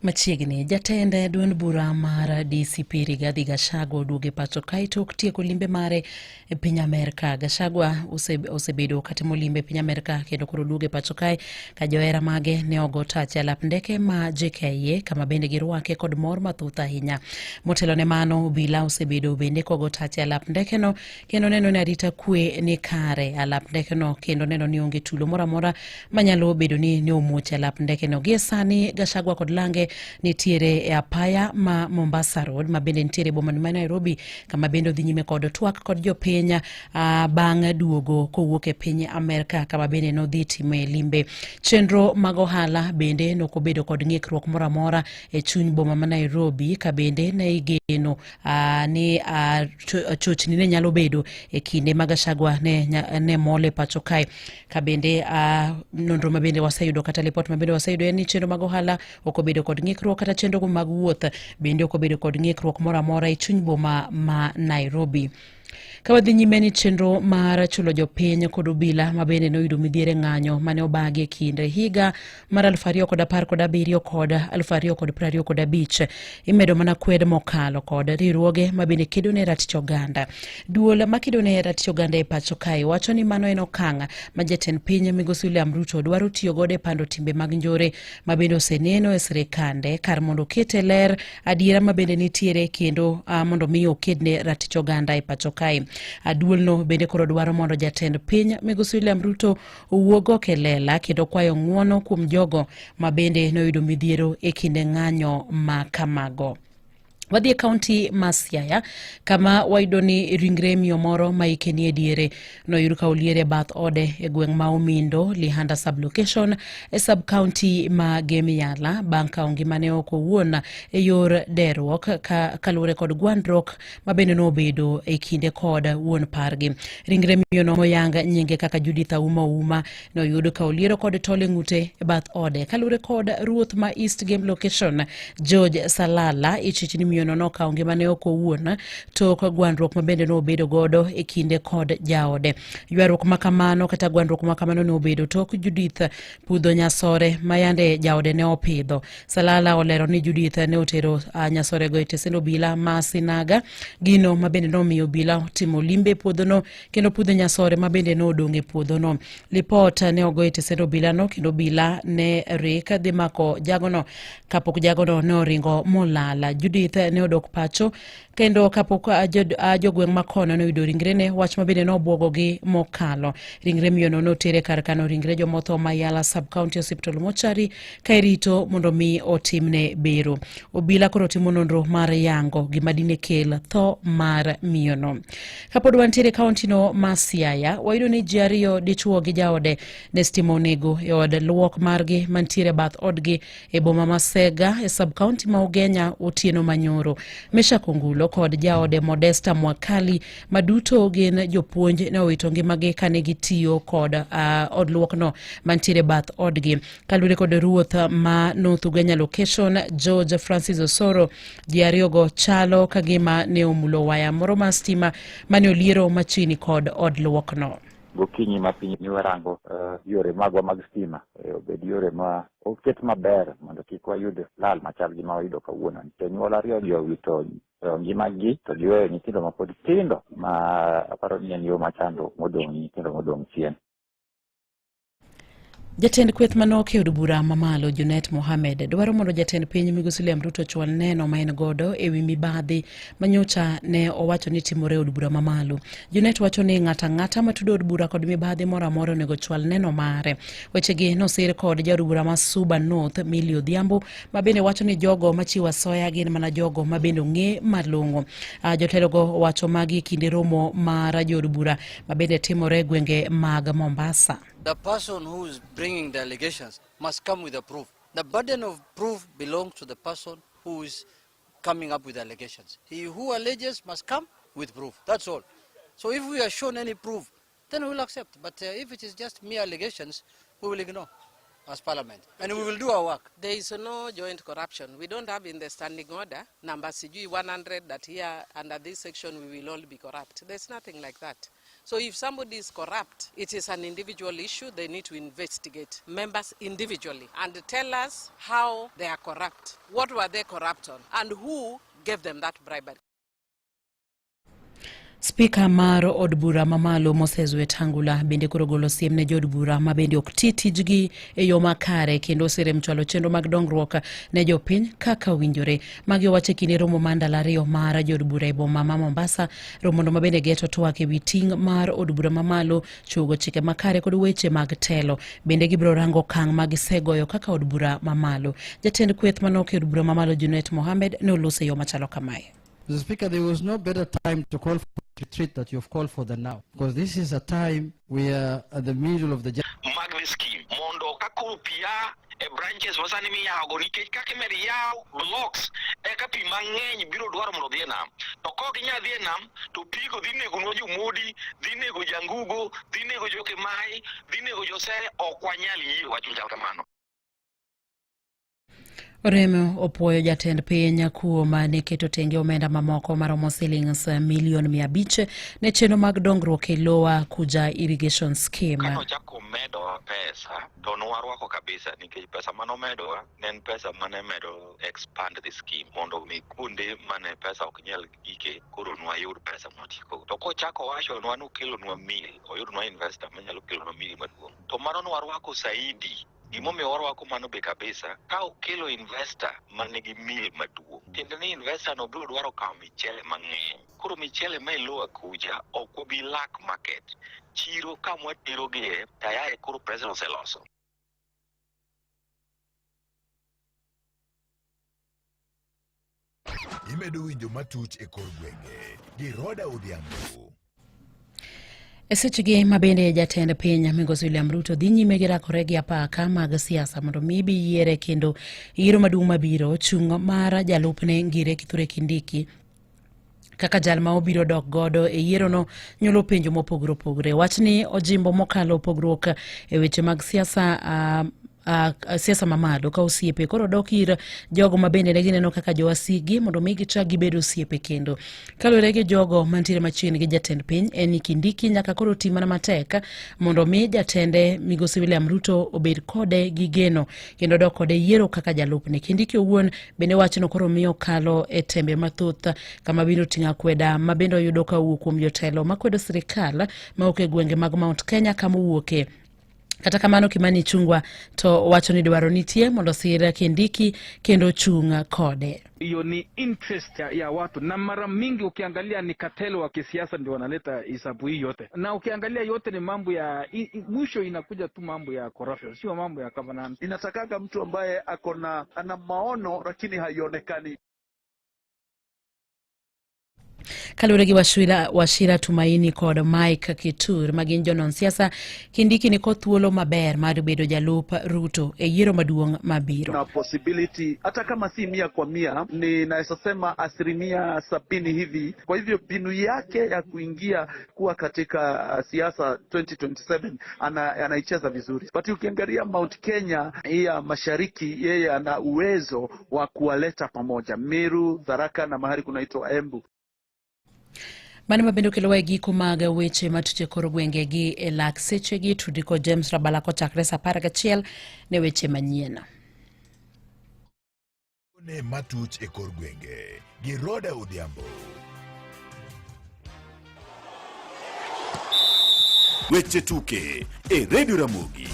Machiegni, jatend duond bura mar DCP Rigathi Gachagua oduogo e pacho kae tok tieko limbe mare e piny Amerka. Gachagua osebedo katimo limbe e piny Amerka kendo koro oduogo e pacho kae ka johera mage ne ogo tach e alap ndeke ma JKIA kama bende girwake kod mor mathoth ahinya. Motelo ne mano, obila osebedo bende kogo tach e alap ndekeno kendo neno ni arita kwe ni kare alap ndekeno kendo neno ni onge tulo moro amora manyalo bedo ni ne omuoch e alap ndekeno. Gie sani Gachagua kod lange nitiere e apaya ma Mombasa Road ma bende nitiere e boma ma Nairobi kama bende odhi nyime kod twak kod jopiny bang' duogo kowuok e piny Amerka kama bende nodhi time limbe. Chenro mag ohala bende nokobedo kod ng'ikruok moro amora e chuny boma ma Nairobi ka bende ne igeno ni chochni ne nyalo bedo e kinde ma Gachagua ne mol e pacho kae. Ka bende nonro ma bende waseyudo kata lipot ma bende waseyudo en ni chenro mag ohala ok obedo kod ng'ikruok kata chenro mag wuoth bende ok obedo kod ng'ikruok moro amora e chuny boma ma Nairobi. Ka wadhi nyime ni chenro mar chulo jopiny kod obila ma bende noyudo midhiero e ng'anyo mane obagi e kind higa mar 2017 kod 2025 imedo mana kwed mokalo kod riwruoge ma bende kedo ne ratich oganda. Duol ma kedo ne ratich oganda e pacho kae wacho ni mano en okang' ma jatend piny migosi William Ruto dwaro tiyo godo e pando timbe mag njore ma bende oseneno e sirikande kar mondo oket e ler adiera ma bende nitiere kendo mondo mi oked ne ratich oganda e pacho kae. Duolno bende koro dwaro mondo jatend piny migosi William Ruto owuog oko e lela kendo kwayo ng'uono kuom jogo ma bende noyudo midhiero e kinde ng'anyo ma kamago. Wadhi e kaunti ma Siaya kama wayudo ni ringre miyo moro ma ike nie diere noyud ka olier e bath ode e gweng' ma Omindo, Lihanda sub-location e sub-county ma Gem Yala bang' kawo ngimane oko owuon e yor deruok ka kaluwore kod gwandruok ma bende nobedo e kinde kod wuon pargi. Ringre miyono moyang nyinge kaka Judith Auma Ouma noyud ka oliero kod tol e ng'ute e bath ode. Kaluwore kod ruoth ma East Game Location George Salala, ichich ni miyono nokawo ngimane oko owuon tok gwandruok ma bende nobedo godo e kinde kod jaode. Ywaruok ma kamano kata gwandruok ma kamano nobedo tok Judith pudho nyasore ma yande jaode ne opidho. Salala olero ni Judith ne otero nyasorego e tesend obila ma Sinaga, gino ma bende nomiyo obila otimo limbe e puodhono kendo pudho nyasore ma bende nodong' e puodhono. Lipot ne ogo e tesend obilano kendo obila ne rik dhi mako jagono kapok jagono ne oringo molal. Judith ne odok pacho kendo kapok jogweng' ma kono noyudo ringrene, wach ma bende nobwogogi mokalo. Ringre miyono notere kar kano ringre jomotho ma Yala Sub-County Hospital mochari ka irito mondo mi otimne bero. Obila koro timo nonro mar yango gima dine kel tho mar miyono. Kapod wantiere kaontino ma Siaya, wayudo ni ji ariyo dichuo gi jaode ne stima onego e od luok margi mantiere bath odgi e boma ma Sega e sub-county ma Ugenya otieno manyoro. Meshack Ongulo kod jaode Modesta Mwakali ma duto gin jopuonj ne owito ngimagi kane gitiyo kod od luokno mantiere bath odgi. Kaluwore kod ruoth ma North Ugenya Location George Francis Osoro, ji ariyogo chalo ka gima ne omulo waya moro mar stima mane oliero machiegni kod od luokno. Gokinyi ma piny ni warango yore magwa mag stima obed yore ma oket maber mondo kik wayud lal machal gi ma wayudo kawuono. Jonyuol ariyo gi owito ngimagi to giweyo nyithindo mapod tindo ma aparo ni en yo ma chandruok modong' nyithindo modong' chien. Jatend kweth manok e od bura mamalo Junet Mohamed dwaro mondo jatend piny migosi William Ruto ochwal neno ma en godo e wi mibadhi manyocha ne owacho ni timore e od bura mamalo. Junet wacho ni ng'ato ang'ata matudo od bura kod mibadhi moro amora onego ochwal neno mare. Wechegi nosir kod jaod bura ma Suba North Millie Odhiambo ma bende wacho ni jogo machiwo asoya gin mana jogo ma bende ong'e malong'o. Jotelogo owacho magi e kinde romo mar jood bura ma bende timore e gwenge mag Mombasa. The person who is bringing the allegations must come with a proof. The burden of proof belongs to the person who is coming up with allegations. He who alleges must come with proof. That's all. So if we are shown any proof, then we will accept. But if it is just mere allegations, we will ignore. as Parliament, and we will do our work. There is no joint corruption. We don't have in the standing order number sijui 100 that here under this section we will all be corrupt. There's nothing like that. So if somebody is corrupt, it is an individual issue. They need to investigate members individually and tell us how they are corrupt. What were they corrupt on? And who gave them that bribery? Spika mar od bura mamalo Moses Wetangula bende koro golo siem ne jood bura ma bende ok ti tijgi e yo makare kendo oserem chwalo chenro mag dongruok ne jopiny kaka owinjore. Magi owacho e kinde romo mar ndalo ariyo mar jood bura e boma ma Mombasa, romono ma bende geto twak ewi ting' mar od bura mamalo, chogo chike makare kod weche mag telo. Bende gibiro rango okang' ma gisegoyo kaka od bura mamalo. Jatend kweth manok e od bura mamalo Junet Mohamed ne oloso e yo machalo kamae. Mr. Speaker, there was no better time to call for the retreat that you've called for than now, because this is a time we are at the middle of the mag the scheme mondo ka koro pi a e branches masani miyawogo nikech kaka imedo yaw blocks eka pi mang'eny biro dwaro mondo odhi e nam to kok ginyal dhi e nam to pigo dhi negonwa jomodi dhi nego jangugo dhi nego jokimai dhi nego josere ok wanyal yie wach machal kamano. Orem opuoyo jatend piny kuom ne keto tenge omenda mamoko maromo silings milion 500 ne chenro mag dongruok e Lower Kuja Irrigation Scheme. Kane ochako medowa pesa to nwarwako kabisa nikech pesa manomedowa ne en pesa mane medo expand the scheme mondo mi kuonde mane pesa ok nyal gike koro nwayud pesa mwatieko. To kochako wachonwa nokelonwa mill, oyudnwa investor manyalo kelonwa mill maduong'. To mano nwarwako saidi. Gimomiyo warwako mano be kabisa, ka okelo investor manigi mill maduong', tiende ni investor no biro dwaro kawo michele mang'eny. Koro michele ma e Lower Kuja ok wabi lack market. Chiro kamwaterogie tayari koro president oseloso. Imedo winjo matuch e kor gwenge gi Roda Odhiambo. E sechegi ma bende jatend piny migosi William Ruto dhi nyime gi rakore gi apaka mag siasa mondo mi bi yiere kendo yiero maduong' mabiro chung' mar jalupne Ngire Kithure Kindiki kaka jal ma obiro dok godo e yierono nyuolo penjo mopogore opogore. Wachni ojimbo mokalo pogruok e weche mag siasa siasa mamalo ka osiepe koro dok ir jogo ma bende ne gineno kaka jowasigi mondo mi gichak gibed osiepe kendo. Kaluwore gi jogo mantiere machiegni gi jatend piny en ni Kindiki nyaka koro ti mana matek mondo mi jatende migosi William Ruto obed kode gi geno kendo dok kode yiero kaka jalupne. Kindiki owuon bende wachno koro miyo kalo e tembe mathoth kama bende oting'o akweda ma bende oyudo ka owuok kuom jotelo makwedo sirikal mawuok e gwenge mag Mount Kenya kama owuoke. Kata kamano Kimani Ichung'wa to wacho ni dwaro nitie mondo sir Kindiki kendo chung' kode. Hiyo ni interest ya watu, na mara mingi ukiangalia ni cartel wa kisiasa ndio wanaleta hisabu hii yote, na ukiangalia yote ni mambo ya mwisho inakuja tu mambo ya corruption, sio mambo ya governance. Inatakaga mtu ambaye ako na ana maono lakini haionekani. Kaluwore gi Wachira Tumaini kod Mike Kitur ma gin jonon siasa, Kindiki ni kod thuolo maber mar bedo jalup Ruto e yiero maduong' mabiro. Na possibility hata kama si 100%, ni naweza sema 70% hivi. Kwa hivyo mbinu yake ya kuingia kuwa katika siasa 2027 anaicheza vizuri. But ukiangalia Mount Kenya ya mashariki, yeye ana uwezo wa kuwaleta pamoja Meru, Tharaka na mahali kunaitwa Embu. Mano mabende okelowa e giko mag weche matuch e kor gwenge gi e lak sechegi. Tudi kod James Rabala kochakre saa 11 ne weche manyien. Ne matuch e kor gwenge gi Roda Odhiambo. Weche tuke e Radio Ramogi.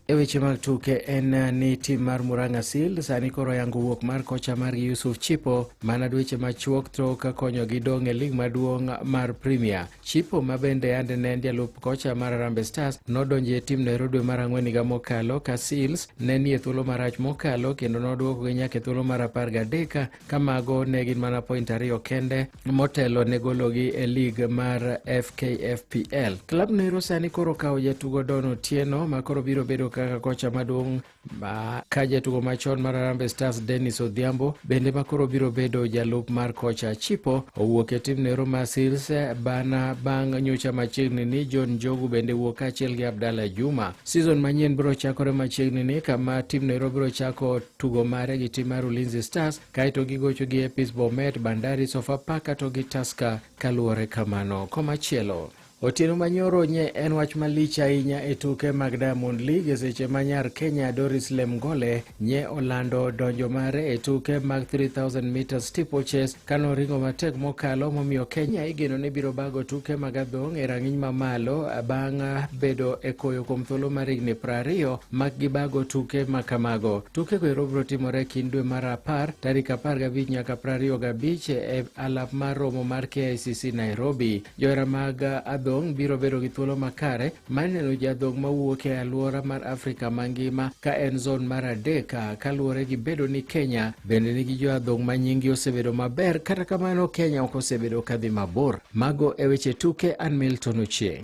E weche mag tuke en ni tim mar Murang'a Seal sani koro yango wuok mar kocha margi Yusuf Chipo mana dweche machuok tok konyogi dong' e lig maduong' mar Premier. Chipo ma bende yande ne en jalup kocha mar Harambee Stars nodonjo e tim noero dwe mar ang'wen higa mokalo ka Seals ne nie thuolo marach mokalo kendo nodwokogi nyaka e thuolo mar 13 ka mago ne gin mana point 2 kende motelo ne gologi e lig mar FKFPL. Klab noero sani koro okawo jatugo Don Otieno ma koro biro bedo kaka kocha maduong' ma ka jatugo machon mar Harambee Stars Dennis Odhiambo bende makoro biro bedo jalup mar kocha Chipo owuok e tim nero mar Seals bana bang' nyocha machiegni ni John Njogu bende wuok kaachiel gi Abdalla Juma. Season manyien biro chakore machiegni ni kama tim nero biro chako tugo mare gi tim mar Ulinzi Stars kaeto gigocho gi Epis Bomet, Bandari, Sofapaka to gi Tusker kaluwore kamano. Komachielo Otieno manyoro nye en wach malich ahinya e tuke mag Diamond League e seche ma nyar Kenya Doris Lemngole nye olando donjo mare e tuke mag 3000 meters steeplechase kanoringo matek mokalo momiyo Kenya igeno ni biro bago tuke mag adhong' e rang'iny mamalo bang' bedo e koyo kuom thuolo mar higni 20 mak gibago tuke ma kamago. Tuke go ero biro timore kind dwe mar 10 tarik 15 nyaka 25 e alap mar romo mar KICC Nairobi. Johera mag adhong' biro bedo gi thuolo makare mar neno jadhong' mawuok e alwora mar Afrika mangima ka en zon mar 3 kaluwore gi bedo ni Kenya bende nigi joadhong' ma nyinggi osebedo maber, kata kamano Kenya ok osebedo kadhi mabor. Mago e weche tuke, an Milton Ochieng'.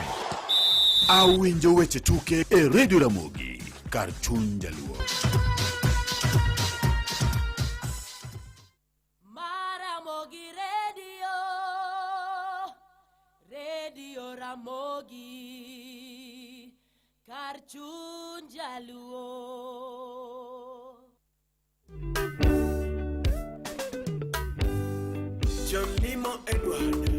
Awinjo weche tuke e Radio Ramogi kar chuny Jaluo. Maramogi Radio, Radio Ramogi, kar chuny Jaluo. John Limo Edward.